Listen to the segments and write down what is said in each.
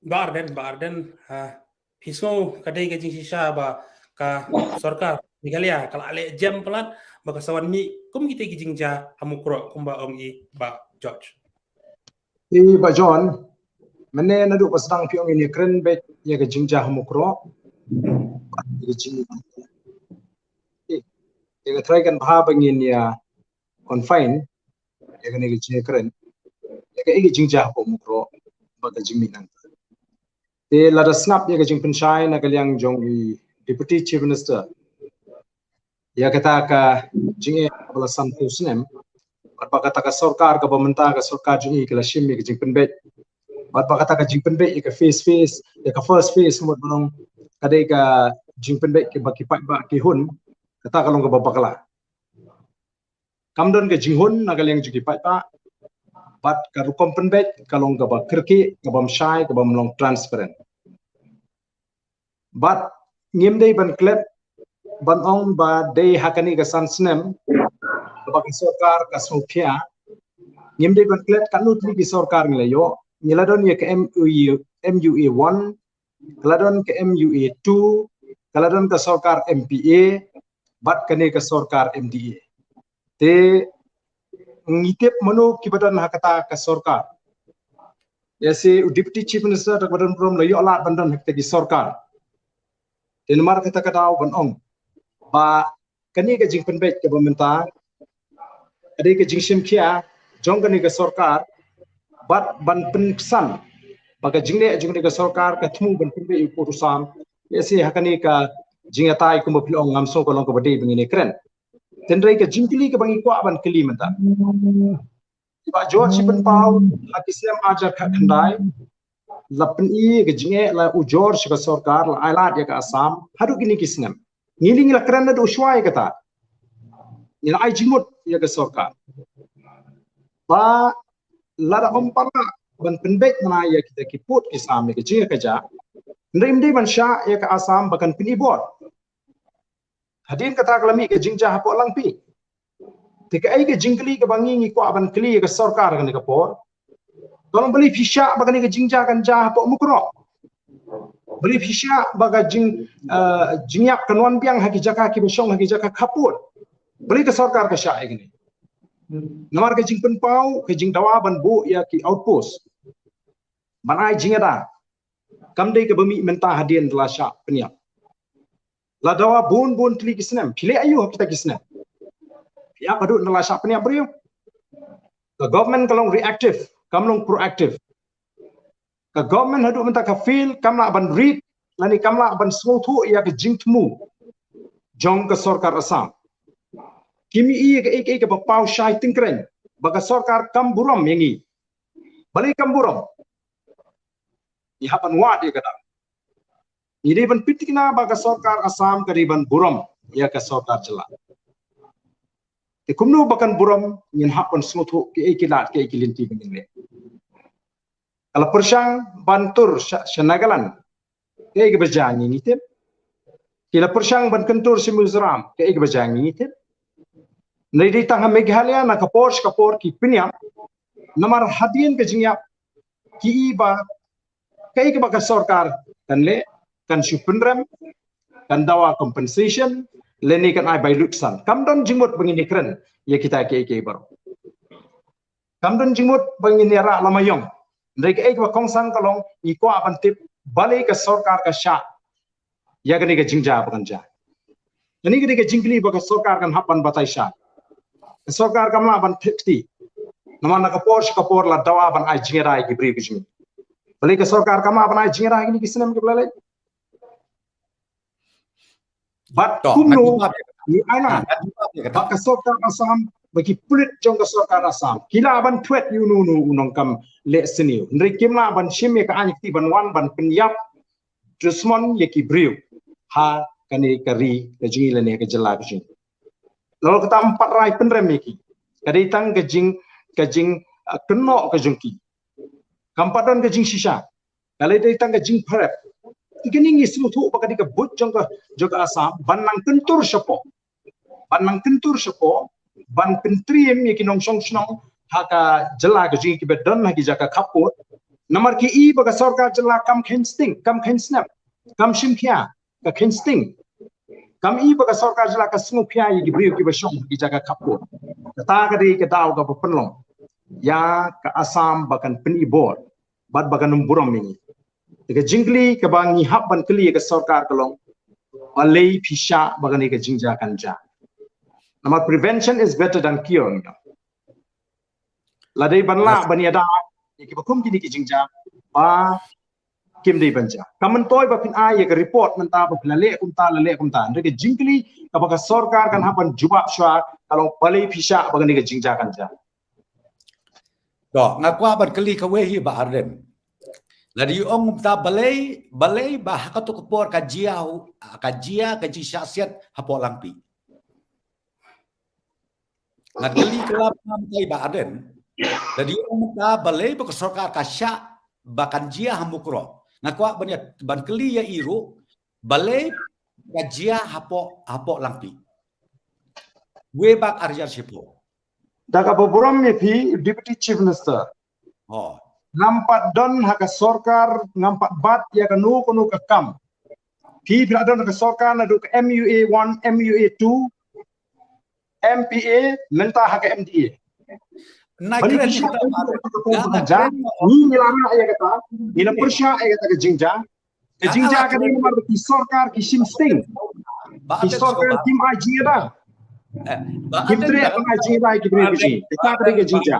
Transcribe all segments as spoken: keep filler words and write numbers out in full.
Bah Ardent, Bah Ardent, ha, phi sngew ka dei ka jingshisha ba ka sorkar Meghalaya ka la leh jem palat ba ka sa wan mih kum kita ki jingjia ha Mukroh kumba ong i Bah George? I Bah John, mynne naduh ba sdang phi ong ïa kren beit ïa ka jingjia ha Mukroh. Ïa ka jing ïa ka trai kan bha ba ngin ïa confine ïa kane ka jingkren ïa ka, ïa ka jingjia ha Mukroh ba ka jingmih nang. Te lada sngap ïa ka jingpynshai na ka liang jong i Deputy Chief Minister ïa kata ka jingeh ba la san phew snem, bad ba kata ka sorkar kaba mynta ka sorkar jong i ka la shim ïa ka jingpynbeit, bad ba kata ka jingpynbeit ïa ka phase phase, ïa ka first phase mut ba long ka dei ka jingpynbeit ki ba ki paidbah ki hun, kata ka long kaba bakla. Kam don ka jinghun na ka liang jong ki paidbah, bad ka rukom pynbeit ka long kaba kyrkieh, kaba mshai, kaba mlong transparent. Bad ngim dei ban klet ban ong ba dei ha kane ka san snem kaba ka sorkar ka sngewkhia. Ngim dei ban klet katno tylli ki sorkar ngi la ïoh. Ngi la don ïa ka M U A, M U A one, ka la don ka M U A two, ka la don ka sorkar M P A, bad kane ka sorkar M D A. Te ngi tip mano kiba don ha kata ka sorkar. Ïa si u Deputy Chief Minister da kaba don burom la ïoh lad ban don ha kata ki sorkar. Te namar kata ka daw ban ong ba kane ka jingpynbeit kaba mynta ka dei ka jingshim khia jong kane ka sorkar, bad ban pynsan ba ka jingleh jong kane ka sorkar ka thmu ban pynbeit ïa u pud u sam. Ïa si ha kane ka jingïatai kumba phi ong ngam sngew ka long kaba dei ba ngin ïa kren. Tynrai ka jingkylli kaba ngi kwah ban kylli mynta. Bah George Pynpaw ha ki snem arhajar khatkhyndai la pyni ka jingeh la u George ka sorkar, la ai lad ïa ka Assam haduh kine ki snem. Ngi li ngi la kren naduh shuwa ïa kata. Ngi la ai jingmut ïa ka sorkar ba lada ym pat lah ban pynbeit na ïa kita ki pud ki sam ïa ka jingeh ka jah, ym dei ban shah ïa ka Assam ba kan pyni bor. Hadien kata ka la mih ka jingjia hapoh Langpih. Te kaei ka jingkylli kaba ngi ngi kwah ban kylli ïa ka sorkar kane ka por? Tang balei phi shah ba kane ka jingjia kan jia hapoh Mukroh? Balei phi shah ba ka jing, eh, jingïap kan wan biang ha ki jaka kiba shong ha ki jaka khappud? Balei ka sorkar ka shah ïa kane? Namar ka jingpynpaw, ka jingdawa ban buh ïa ki outpost ban ai jingïada kam dei kaba mih mynta hadien da la shah pynïap. La dawa bun bun tylli ki snem. Phi leh aïu ha kita ki snem? Phi ïap haduh da la shah pynïap briew. Ka government ka long reactive, kam long proactive. Ka government haduh mynta ka fail, kam lah ban rit lane kam lah ban sngewthuh ïa ka jingthmu jong ka sorkar Assam. Kim i ïa kaei kaei kaba paw shai tyngkrein ba ka sorkar kam burom ïa ngi. Balei kam burom? Ngi hap ban wad ïa kata. Ngi dei ban pynthikna ba ka sorkar Assam ka dei ban burom ïa ka sorkar jylla. Te kumno ba kan burom? Ngin hap ban sngewthuh kiei ki lad, kiei ki lynti ba ngin leh. Ka la pyrshang ban tur sha, sha Nagaland, kaei kaba jia ngi ngi tip. Ki la pyrshang ban kyntur sha Mizoram, kaei kaba jia ngi ngi tip. Ngi dei tang ha Meghalaya na ka por sha ka por ki pynïap. Namar hadien ka jingïap ki i ba kaei kaba ka sorkar kan leh, kan shu pynrem, kan dawa compensation, lane kan ai bai luksan. Kam don jingmut ba ngin ïa kren ïa kita kiei kiei baroh. Kam don jingmut ba ngin ïa rah lama ïong. Hynrei kaei kaba kongsan ka long, ngi kwah ban tip balei ka sorkar ka shah ïa kane ka jingjia ba kan jia. Kane ka dei ka jingkylli ba ka sorkar kan hap ban batai shai. Ka sorkar kam lah ban thep kti. Namar na ka por sha ka por la dawa ban ai jingïada ïa ki briew ki jingmut. Balei ka sorkar kam lah ban ai jingïada ïa kine ki snem kiba la leit? Bad kumno ngi aina ba ka sorkar Assam, ba ki pulit jong ka sorkar Assam ki lah ban thwet ïa uno uno u nongkam leh sniew, hynrei kim lah ban shim ïa ka aiñ kti ban wan ban pynïap dusmon ïa ki briew ha kane ka ri ka jong ngi lane ka jylla ka jong ngi. Lada kata ym pat rai pynrem ïa ki, ka dei tang ka jing, ka jing, ah, kynnoh ka jong ki. Kam pat don ka jingshisha. Ka la dei tang ka jingpyrep. Te kane ngi sngewthuh ba ka dei ka buit jong ka, jong ka Assam ban nang kyntur shapoh, ban nang kyntur shapoh, ban pyntriem ïa ki nongshong shnong ha ka jylla ka jong ngi kiba don ha ki jaka khappud. Namar ki i ba ka sorkar jylla kam kheiñ sting, kam kheiñ snep, kam shim khia, ka kheiñ sting. Kam i ba ka sorkar jylla ka sngewkhia ïa ki briew kiba shong ha ki jaka khappud. Kata ka dei ka daw kaba pynlong ïa ka Assam ba kan pynibor bad ba kan ym burom ïa ngi. Te ka jingkylli kaba ngi hap ban kylli ïa ka sorkar ka long, balei phi shah ba kane ka jingjia kan jia? Namar prevention is better than cure, you know. Lada ban lah ban ïada ïa kiba kum kine ki jingjia ba kim dei ban jia. Kam myntoi ba phin ai ïa ka report mynta ba phi la leh kumta, la leh kumta. Hynrei ka jingkylli kaba ka sorkar kan hap ban jubab shuwa ka long, balei phi shah ba kane ka jingjia kan jia? To, nga kwah ban kylli kawei hi, Bah Ardent. Lada ïoh ong mynta, balei, balei ba ha kato ka por ka jia, ka jia ka jingshah siat hapoh Langpih? Nga kylli ka la mynta, Bah Ardent. Lada ïoh ong mynta, balei ba ka sorkar ka shah ba kan jia ha Mukroh? Nga kwah ban ïa, ban kylli ïa i ruh, balei ka jia hapoh, hapoh Langpih? Wei bak arjar shipo. Da kaba burom ïa phi, Deputy Chief Minister. Oh. Ngam pat don ha ka sorkar, ngam pat bat ïa kano kano ka kam. Phi, phi la don ha ka sorkar naduh ka M U A one, M U A two, M P A, mynta ha ka M D A. Na kren kita, ngi la rah ïa kata, ngi la pyrshah ïa kata ka jingjia. Ka jingjia ka dei namar ba ki sorkar ki shim sting. Ki sorkar kim ai jingïada. Kim treh ban ai jingïada ïa ki briew ki jingïada. Kata ka dei ka jingjia.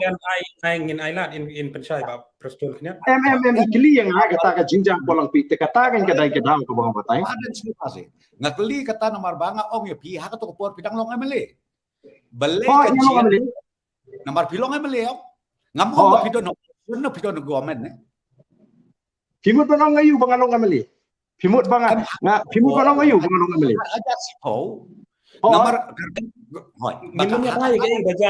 Ngin ai lad, in pynshai ba Prestone khyndiat. Em, em, em, i kylli ïa nga kata ka jingjia hapoh Langpih, te kata ka dei ka daw kaba nga batai. Nga kylli kata namar ba nga ong ïa phi, ha kato ka por phi dang long M L A. Balei ka jia? Namar phi long M L A, ong. Ngam ong ba phi don, phi don government, eh. Phi mut ban ong aïu ba nga long M L A? Phi mut ba nga, nga, phi mut ban ong aïu ba nga long M L A? Arjar shiphew. Namar, hoi, ba ka, ka, ka, ka,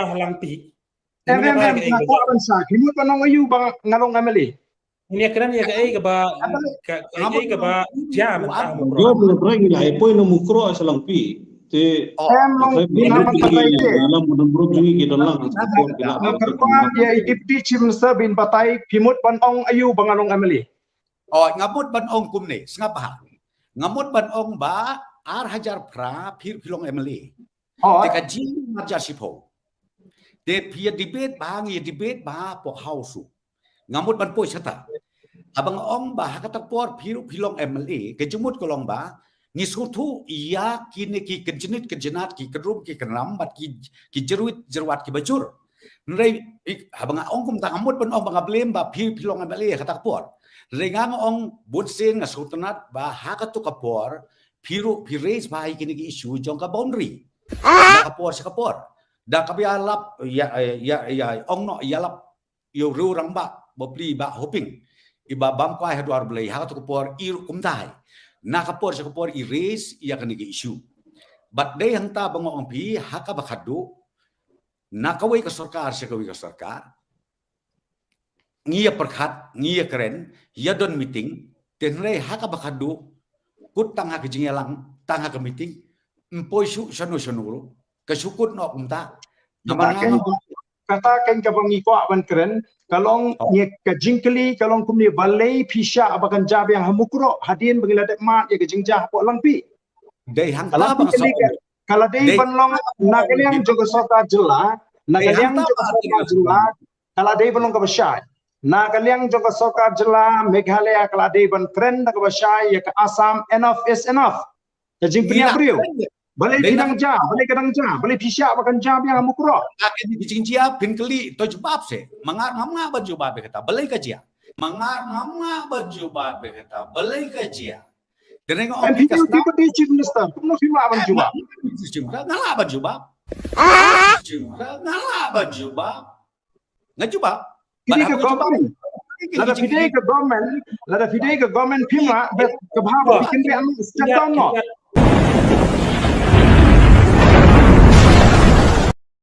Em, em, em, nga kwah ban sa. Phi mut ban ong aïu ba nga long M L A? Ngi kren ïa kaei kaba, kaei kaba jia mynta ha Mukroh. Jom, ngi la poi na Mukroh sha Langpih. Te em long, ngi la batai te. Lam ban bro jui ki dalang. Nga kyrpad ïa i Deputy Chief Minister ban batai, phi mut ban ong aïu ba nga long M L A? Oh, nga mut ban ong kumne, sngap bha. Nga mut ban ong ba ar hajar phra phi, phi long M L A. Te ka jing arjar shiphew. Te phi ïa debate bha, ngi ïa debate bha hapoh House. Nga mut ban poi shata. Haba nga ong ba ha kata ka por phi ruh phi long M L A, ka jingmut ka long ba ngi sngewthuh ïa kine ki kynjnit kynjnat, ki kynrum ki kynram, bad ki, ki jyrwit jyrwat kiba jur. Hynrei, haba nga ong kumta, nga mut ban ong ba nga blame ba phi, phi long M L A ha kata ka por. Hynrei nga, nga ong bun sien nga sngewtynnat ba ha kata ka por phi ruh phi raise bha ïa kine ki issue jong ka boundary. Na ka por sha ka por. Da kaba ïalap, ïa, ïa, ïa, ong noh, ïalap ïa u rangbah, ba pli ba hoping. Iba bam kwai ha dwar Blei, ha kata ka por i ruh kumta hi. Na ka por sha ka por i raise ïa kane ka issue. Bad dei hangta ba nga ong phi, ha kaba khadduh, na kawei ka sorkar sha kawei ka sorkar, ngi ïa pyrkhat, ngi ïa kren, ïa don meeting, te hynrei ha kaba khadduh, kut tang ha ka jingïalang, tang ha ka meeting, ym poi shuh shano shano ruh, ka shu kut noh kumta. Namar nga, kata keiñ kaba ngi kwah ban kren, ka long, ngi, ka jingkylli ka long kumne, balei phi shah ba kan jia biang ha Mukroh hadien ba ngi la dep mad ïa ka jingjia hapoh Langpih. Dei hangta ba nga sa ong. Ka la dei ban long na ka liang jong ka sorkar jylla, na ka liang jong ka sorkar jylla, ka la dei ban long kaba shai. Na ka liang jong ka sorkar jylla Meghalaya ka la dei ban kren da kaba shai ïa ka Assam, enough is enough. Ka jingpynïap briew. Balei phi dang jia, balei ka dang jia, balei phi shah ba kan jia biang ha Mukroh? Ka jing jia phin kylli, to jubab se. Ma nga ngam ngah ban jubab ïa kata, balei ka jia? Ma nga ngam ngah ban jubab ïa kata, balei ka jia? Te nga ong phi ka sdang. Deputy Chief Minister, kumno phim lah ban jubab? Nga lah ban jubab. Nga lah ban jubab. Nga jubab. Phi dei ka government. Lada phi dei ka government, lada phi dei ka government phim lah, bad ka bha ba phi kynriah, step down noh.